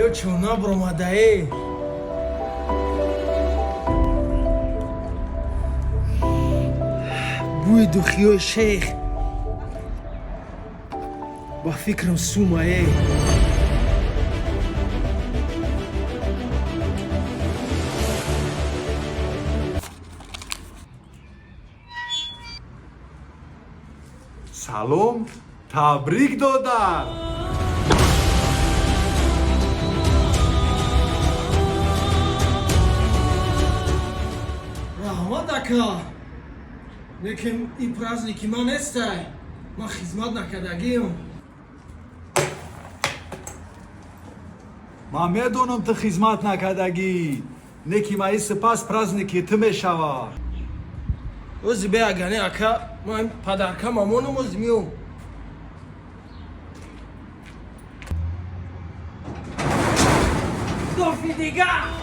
Ё чо набромадае? Бӯи духиёи шейх ба фикрам сумае. Салом, табрик додар. Раҳмат, ака, лекин ин праздники ман нестай, ман хизмат накардагиам. Ман медонам, ту хизмат накардагӣ, неки маи сипас праздники ту мешавад. Ози беагане, ака, ман подарка мамонам, ози миём. Дофи дига.